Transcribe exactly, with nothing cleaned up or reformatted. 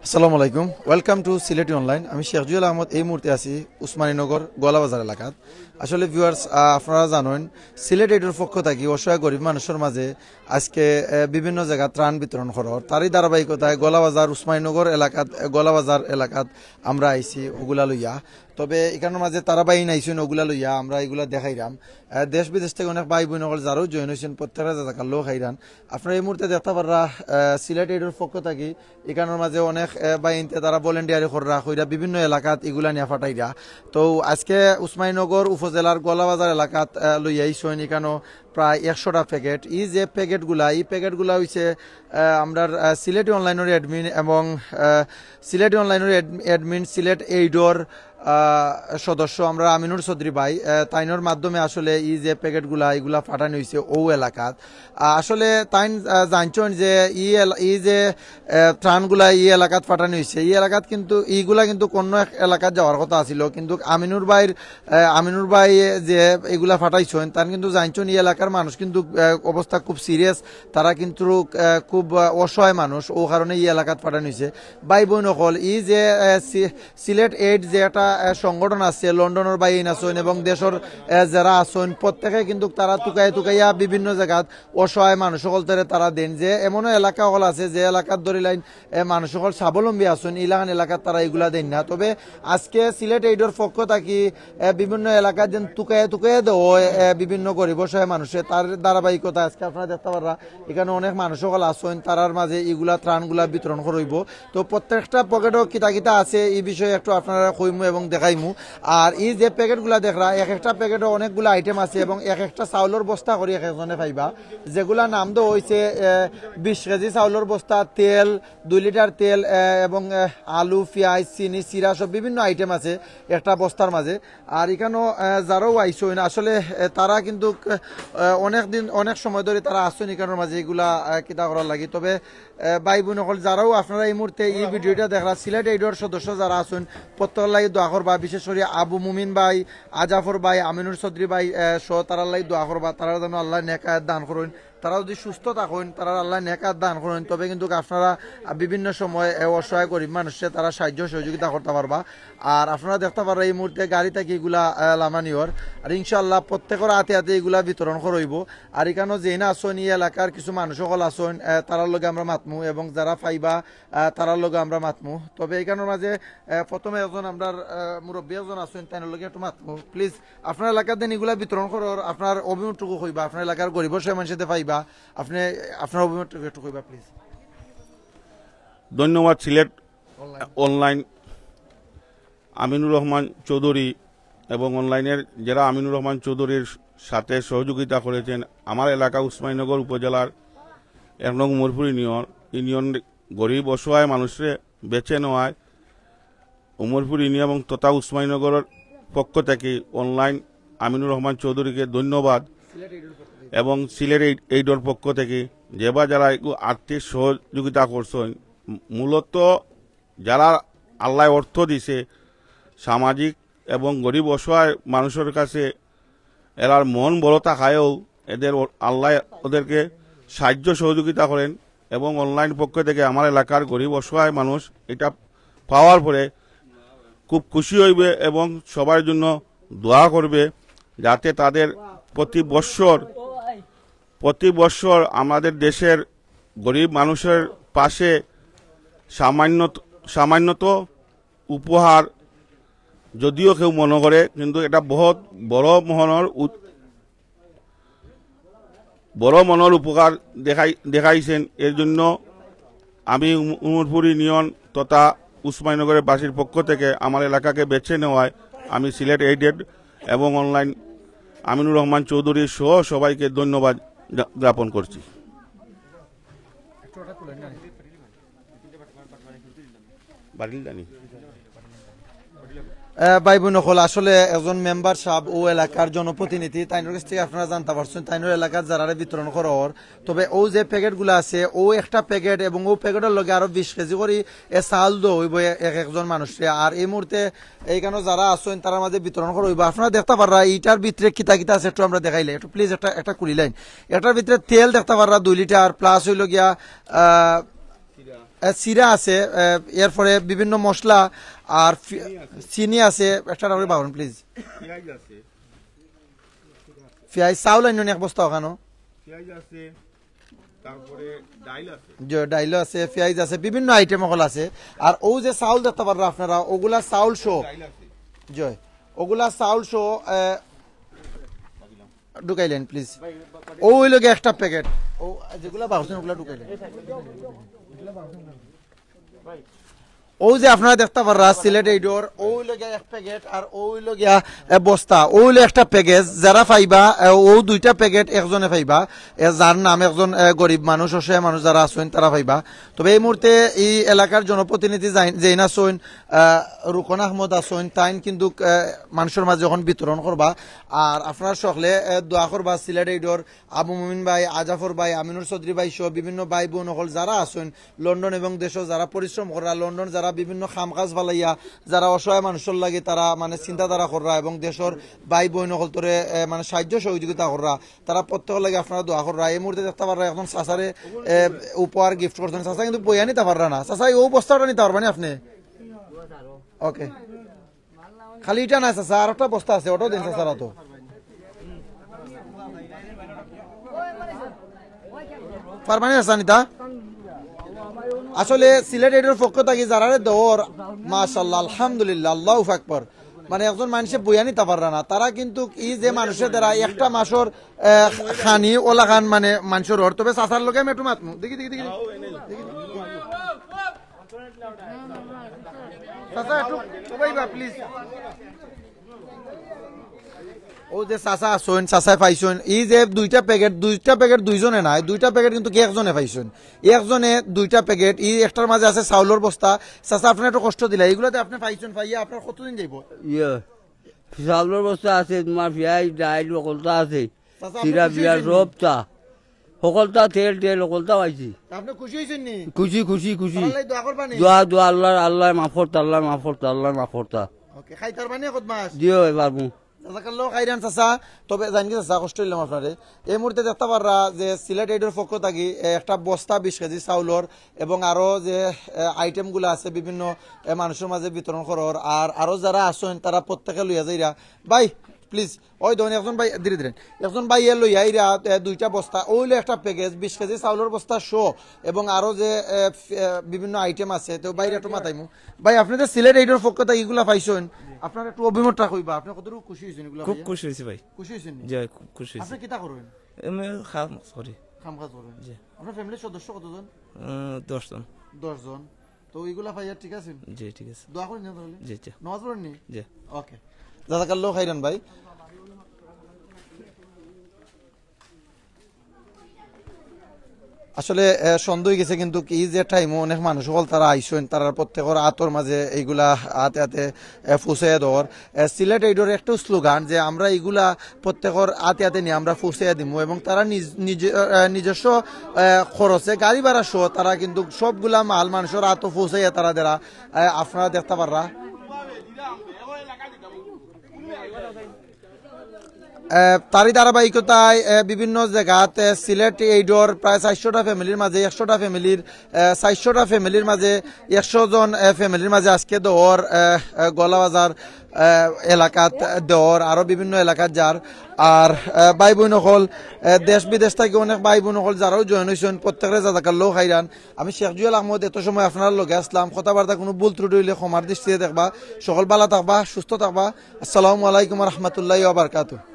আসসালামু আলাইকুম, welcome to Sylheti অনলাইন। আমি শেখ জুয়েল আহমদ। এই মুহূর্তে আছি উসমানীনগর গোয়ালাবাজার এলাকাত। আসলে ভিউয়ার্স, আপনারা জানেন, সিলেট এইডর পক্ষ থাকি অসহায় গরিব মানুষের মাঝে আজকে আহ, বিভিন্ন জায়গা ত্রাণ বিতরণ করার, তারই ধারাবাহিকতায় গোয়ালাবাজার উসমানীনগর এলাকাত, আহ, গোয়ালাবাজার এলাকাত আমরা আইছি ওগুলা লইয়া। তবে এখানোর মাঝে তারা বাইন আইছইন ওগুলা লইয়া, আমরা এগুলা দেখাইরাম। আহ, দেশ বিদেশ থেকে অনেক ভাই বোন অকল যারাও জয়েন হইছেন, প্রত্যেকটা জায়গার লোক আইরান। আপনারা এই মুহূর্তে দেখতে পাররা, আহ, সিলেট এইডর পক্ষ থাকি এখানোর মাঝে অনেক, আহ, বাইনতে তারা ভলেন্টিয়ারি কররা, কইরা বিভিন্ন এলাকাত এগুলা নিয়া ফাটাইরা। তো আজকে উসমানীনগর উপজেলার গোয়ালাবাজার এলাকাত, আহ, লইয়া আইছইন এখানো প্রায় একশোটা প্যাকেট। এই যে প্যাকেটগুলা, এই প্যাকেটগুলা হইছে, আহ, আমরার, আহ, সিলেটি অনলাইনের অ্যাডমিন এবং, আহ, সিলেটি অনলাইনের অ্যাড-, অ্যাডমিন সিলেট এইডর, আহ, সদস্য আমরা আমিনুর চৌধুরী ভাই, আহ, তাইনর মাধ্যমে আসলে এই যে প্যাকেটগুলা, এগুলা ফাটানি হইছে ও এলাকাত। আহ, আসলে তাইন, আহ, জানছইন যে ই এল-, এই যে, আহ, ত্রাণগুলা ই এলাকাত ফাটানি হইছে, ই এলাকাত কিন্তু ইগুলা কিন্তু অন্য এক এলাকাত যাওয়ার কথা আছিল, কিন্তু আমিনুর ভাইর, আহ, আমিনুর ভাই যে এগুলা ফাটাইছইন, তান কিন্তু জানছইন ই এলাকার মানুষ কিন্তু, আহ, অবস্থা খুব সিরিয়াস, তারা কিন্তু, আহ, খুব, আহ, অসহায় মানুষ, ও কারণে ই এলাকাত ফাটানি হইছে। ভাই বোন অকল, ই যে, আহ, সি-, সিলেট এইড যে একটা, আহ, সংগঠন আছে, লন্ডনের বাইন আছইন এবং দেশর, আহ, যারা আছইন, প্রত্যেকে কিন্তু তারা তুকাই তুকাইয়া বিভিন্ন জায়গাত অসহায় মানুষ অকলতরে তারা দেন। যে এমনও এলাকা অকল আছে, যে এলাকাত ধরি লাইন, আহ, মানুষ অকল স্বাবলম্বী আছইন, ইলাখান এলাকাত তারা এগুলা দেন না। তবে আজকে সিলেট এইডর পক্ষ থাকি, আহ, বিভিন্ন এলাকাত যেন তুকাইয়া তুকাইয়া দেওয়া হয়, আহ, বিভিন্ন গরিব অসহায় মানুষে, তার ধারাবাহিকতা আজকে আপনারা দেখতে পাররা। এখানো অনেক মানুষ অকল আছইন, তারার মাঝে ইগুলা ত্রাণগুলা বিতরণ করইব। তো প্রত্যেকটা প্যাকেটো কিতা কিতা আছে, এই বিষয়ে একটু আপনারারে কইমু এবং দেখাইমু। আর এই যে প্যাকেটগুলা দেখরা, এক একটা প্যাকেটো অনেকগুলা আইটেম আছে এবং এক একটা চাউলর বস্তা করি এক একজনে পাইবা, যেগুলা নাম দেওয়া হইছে, আহ, বিশ কেজি চাউলর বস্তা, তেল, দুই লিটার তেল, আহ, এবং, আহ, আলু, পিয়াজ, চিনি, চিরা সব বিভিন্ন আইটেম আছে একটা বস্তার মাঝে। আর এখানো, আহ, যারাও আইছইন, আসলে, আহ, তারা কিন্তু, আহ, অনেক দিন, অনেক সময় ধরি তারা আছইন এখানোর মাঝে এগুলা, আহ, কিতা করার লাগি। তবে, আহ, ভাই বোন অকল যারাও আপনারা এই মুহূর্তে এই ভিডিওটা দেখরা, সিলেট এইডর সদস্য যারা আছইন, প্রত্যেকের লাগি দোয়া করবা। বিশেষ করি আবু মুমিন ভাই, আজাফর ভাই, আমিনুর চৌধুরী ভাই, আহ, সহ তারার লাগি দোয়া করবা। তারা যেন আল্লাহ নেক হায়াত দান করইন। তারা যদি সুস্থ থাকইন, তারার আল্লাহ নেক হায়াত দান করইন, তবে কিন্তু আপনারা, আহ, বিভিন্ন সময়, আহ, অসহায় গরিব মানুষরে তারা সাহায্য সহযোগিতা করতা পারবা। আর আপনারা দেখতা পাররা এই মুহূর্তে গাড়ি থাকি এগুলা, আহ, লামানি অর। আর ইনশাআল্লাহ প্রত্যেকর হাতে হাতে এগুলা বিতরণ করইব। আর এখানো যেইন আছইন, ই এলাকার কিছু মানুষ অকল আছইন, আহ, তারার লগে আমরা মাতমু এবং যারা পাইবা, আহ, তারার লগে আমরা মাতমু। তবে এখানোর মাঝে, আহ, প্রথমে একজন আমরার, আহ, মুরব্বী একজন আছইন, তাইনর লগে একটু মাতমু। প্লিজ, আপনার এলাকাত যেইন ইগুলা বিতরণ করর, আপনার অভিমতটুকু কইবা, আপনার এলাকার গরিব অসহায় মানুষরে পাইবা, আপনি আপনার অভিমতটুকু একটু কইবা, প্লিজ। ধন্যবাদ সিলেট অনলাইন আমিনুর রহমান চৌধুরী এবং অনলাইনের যারা আমিনুর রহমান চৌধুরীর সাথে সহযোগিতা করেছেন। আমার এলাকা উসমানীনগর উপজেলার এক নং উমরপুর ইউনিয়ন, ইউনিয়ন গরিব অসহায় মানুষরে বেছে নেওয়ায় উমরপুর ইউনিয়ন এবং তথা উসমানীনগরের পক্ষ থেকে অনলাইন আমিনুর রহমান চৌধুরীকে ধন্যবাদ এবং সিলেট এইড-, এইডর পক্ষ থেকে যেবা যারা একটু আর্থিক সহযোগিতা করছেন, মূলত যারা আল্লাহ অর্থ দিছে, সামাজিক এবং গরিব অসহায় মানুষের কাছে এরার মন বড় থাকায়ও এদের ও-, আল্লাহ ওদেরকে সাহায্য সহযোগিতা করেন এবং অনলাইন পক্ষ থেকে আমার এলাকার গরিব অসহায় মানুষ এটা পাওয়ার পরে খুব খুশি হইবে এবং সবার জন্য দোয়া করবে, যাতে তাদের প্রতি বৎসর, প্রতি বৎসর আমাদের দেশের গরিব মানুষের পাশে সামান্য, সামান্যত উপহার যদিও কেউ মনে করে, কিন্তু এটা বহুত বড় মহনর উত-, বড় মনর উপকার দেখাই-, দেখাইছেন। এর জন্য আমি উম-, উমরপুর ইউনিয়ন তথা উসমানীনগরের বাসীর পক্ষ থেকে আমার এলাকাকে বেছে নেওয়ায় আমি সিলেট এইডেড এবং অনলাইন আমিনুর রহমান চৌধুরী সহ সবাইকে ধন্যবাদ জা-, জ্ঞাপন করছি। বাড়ির জানি। আহ, ভাই বোন অকল, আসলে একজন মেম্বার সাহেব ও এলাকার জনপ্রতিনিধি, তাইনর কাছ থেকে আপনারা জানতে পারছেন, তাইনর এলাকার যারারে বিতরণ করা অর। তবে ও যে প্যাকেটগুলো আছে, ও একটা প্যাকেট এবং ও প্যাকেটর লগে আরো বিশ কেজি করে এ চাউল দেওয়া হইব এ-, এক একজন মানুষরে। আর এই মুহূর্তে এইখানে যারা আছেন, তারার মাঝে বিতরণ করা হইব। আপনারা দেখতে পাররা, ইটার ভিতরে কিতা কিতা আছে, একটু আমরা দেখাইলে, একটু প্লিজ একটা, একটা খুলি লাইন। এটার ভিতরে তেল দেখতে পাররা দুই লিটার, প্লাস হইল গিয়া, আহ, আহ, চিরা আছে, আহ, এরপরে বিভিন্ন মশলা আর ফি-, চিনি আছে। একটা করে বাড়ান প্লিজ। পিঁয়াজ আছে। পিঁয়াজ, চাউল আনইন এক বস্তা ওখানো। পিঁয়াজ আছে, তারপরে ডাইল আছে। যে ডাইলও আছে, পিঁয়াজ আছে, বিভিন্ন আইটেম অকল আছে। আর অউ যে চাউল দেখতা পাররা আপনারা, অগুলা চাউল সহ। ডাইল আছে। জি, অগুলা চাউল সহ, আহ, ঢুকাইলেন প্লিজ। অউ অইলো গিয়া একটা প্যাকেট। অউ যেগুলা বাড়ছইন অগুলা ঢুকাইলেন। অউ যে আপনারা দেখতা পাররা সিলেট এইডর, অউ অইলো গিয়া এক প্যাকেট আর অউ অইলো গিয়া, এ, বস্তা, অউ অইলো একটা প্যাকেজ। যারা পাইবা, এ, অউ দুইটা প্যাকেট একজনে পাইবা, এ, যার নাম একজন, এ, গরিব মানুষ, অসহায় মানুষ যারা আছইন তারা পাইবা। তবে এই মুহূর্তে এই এলাকার জনপ্রতিনিধি যাইন-, যেইন আছইন, আহ, রুকন আহমদ আছইন, তাইন কিন্তু, আহ, মানুষর মাঝে অখন বিতরণ করবা। আর আপনারা সকলে, আহ, দোয়া করবা সিলেট এইডর আবু মুমিন ভাই, আজাফর ভাই, আমিনুর চৌধুরী ভাই সহ বিভিন্ন ভাই বোন অকল যারা আছইন লন্ডন এবং দেশো যারা পরিশ্রম কররা, লন্ডন যারা বিভিন্ন কাম কাজ ফালাইয়া যারা অসহায় মানুষর লাগি তারা মানে চিন্তাধারা কররা এবং দেশর ভাই বোন অকলতরে, আহ, মানে সাহায্য সহযোগিতা কররা, তারা প্রত্যেকর লাগি আপনারা দোয়া কররা। এই মুহূর্তে দেখতা পাররা একজন চাচারে, আহ, উপহার গিফট করছইন। চাচা কিন্তু বইয়া নিতা পাররা না। চাচা, অউ বস্তাটা নিতা পারবা নি আপনে? ওকে। খালি ইটা না চাচা, আর একটা বস্তা আছে, ওটাও দেইন চাচার আতো। পারবা নি চাচা নিতা? আসলে সিলেট এইডর পক্ষ থাকি যারারে দেওয়ার, মাশাআল্লাহ, আলহামদুলিল্লাহ, আল্লাহু আকবার। মানে একজন মানষে বইয়া নিতা পাররা না, তারা কিন্তু ই যে মানুষে তারা একটা মাসর, আহ, খানি ওলাখান মানে মানষর অর। তবে চাচার লগে আমি একটু মাতমু। দেখি, দেখি, দেখি। চাচা, একটু উবাইবা, প্লিজ। অউ যে চাচা আছইন, চাচায় পাইছইন, ই যে দুইটা প্যাকেট, দুইটা প্যাকেট দুইজনে নায়, দুইটা প্যাকেট কিন্তু একজনে পাইছইন। একজনে দুইটা প্যাকেট, ই একটার মাঝে আছে চাউলর বস্তা। চাচা, আপনারে একটু কষ্ট দিলা, ইগুলাতে আপনে পাইছইন, পাইয়া আপনার কতদিন যাইবো? ইয়ে, চাউলর বস্তা আছে, তোমার পিঁয়াজ, ডাইল, হকলতা আছে। চাচা, আপনে চিরা খুশি বিয়ার অইছইন নি? সবতা। হকলতা তেল, তেল, হকলতা পাইছি। আপনে খুশি অইছইন নি? খুশি, খুশি, খুশি। তারার লাগি দোয়া করবা নি? দোয়া, দোয়া, আল্লাহ, আল্লাহ মাফ করতা, আল্লাহ মাফ করতা, আল্লাহ মাফ করতা। ওকে, খাইতার পানি কত মাস? দিও, এবার মু। জাজাকাল্লাহ খাইরান চাচা। তবে জানি কি চাচা, কষ্ট দিলাম আপনারে। এই মুহূর্তে দেখতা পাররা যে সিলেট এইডর পক্ষ থাকি, এ, একটা বস্তা বিশ কেজি চাউলর এবং আরো যে, এ, আইটেমগুলা আছে বিভিন্ন, এ, মানুষর মাঝে বিতরণ করর। আর আরো যারা আছইন তারা প্রত্যেকে লইয়া যাইরা। ভাই, প্লিজ, ওই দেখইন একজন ভাই, ধীরে ধীরে, একজন ভাইয়ে লইয়া আইরা, এ, দুইটা বস্তা, অউ অইলো একটা প্যাকেজ, বিশ কেজি চাউলর বস্তা সহ, এবং আরো যে, এ, ফ-, এ, বিভিন্ন আইটেম আছে, তো ভাইরে একটু মাতাইমু। ভাই, আপনে যে সিলেট এইডর পক্ষ থাকি ইগুলা পাইছইন, আপনার একটু অভিমতটা কইবা, আপনে কতটুকু খুশি অইছইন ইগুলা খুব পাইয়া? খুশি অইছি ভাই। খুশি অইছইন নি? জি, খুব খুশি অইছি। আপনে কিতা করইন? আমি কাম করি। কাম কাজ করইন? জি। আপনার ফ্যামিলির সদস্য কতজন? উম, দশ জন। দশ জন। তো ইগুলা পাইয়া ঠিক আছইন? জি, ঠিক আছে। দোয়া করইন না তাহলে? জি, জি। নামাজ পড়ইন নি? জি। ওকে। জাজাকাল্লাহ খাইরান ভাই। আসলে, এ, সন্ধ্যা অই গেছে, কিন্তু ই যে টাইমো অনেক মানুষ অকল তারা আইছইন, তারার প্রত্যেকর আতর মাঝে এইগুলা আতে আতে, এ, পৌঁছাইয়া দেওয়ার। এ, সিলেট এইডর একটু স্লোগান যে আমরা এইগুলা প্রত্যেকর আতে আতে নিয়া আমরা পৌঁছাইয়া দিমু এবং তারা নিজ-, নিজে, এ, নিজস্ব, এ, খরচে গাড়ি ভাড়া সহ তারা কিন্তু সবগুলা মাল মানুষর আতো পৌঁছাইয়া তারা দেরা, এ, আপনারা দেখতা পাররা। এ, তারই ধারাবাহিকতায়, এ, বিভিন্ন জাগাত, এ, সিলেট এইডর প্রায় চাইরশোটা ফ্যামিলির মাঝে, একশোটা ফ্যামিলির, এ, চাইরশোটা ফ্যামিলির মাঝে, একশো জন, এ, ফ্যামিলির মাঝে আজকে দেওয়ার, এ, এ, গোয়ালাবাজার, এ, এলাকাত দেওয়ার, আরো বিভিন্ন এলাকাত যার। আর, এ, ভাই বোন অকল, এ, দেশ বিদেশ থাকি অনেক ভাই বোন অকল যারাও জয়েন অইছইন, প্রত্যেকরে জাজাকাল্লাহ খাইরান। আমি শেখ জুয়েল আহমদ, এত সময় আপনারার লগে আছলাম। কথাবার্তা কুনু ভুল ত্রুটি অইলে ক্ষমার দৃষ্টিতে দেখবা। সকল ভালা থাকবা, সুস্থ থাকবা। আসসালামু আলাইকুম ওয়া রাহমাতুল্লাহি ওয়া বারাকাতুহু।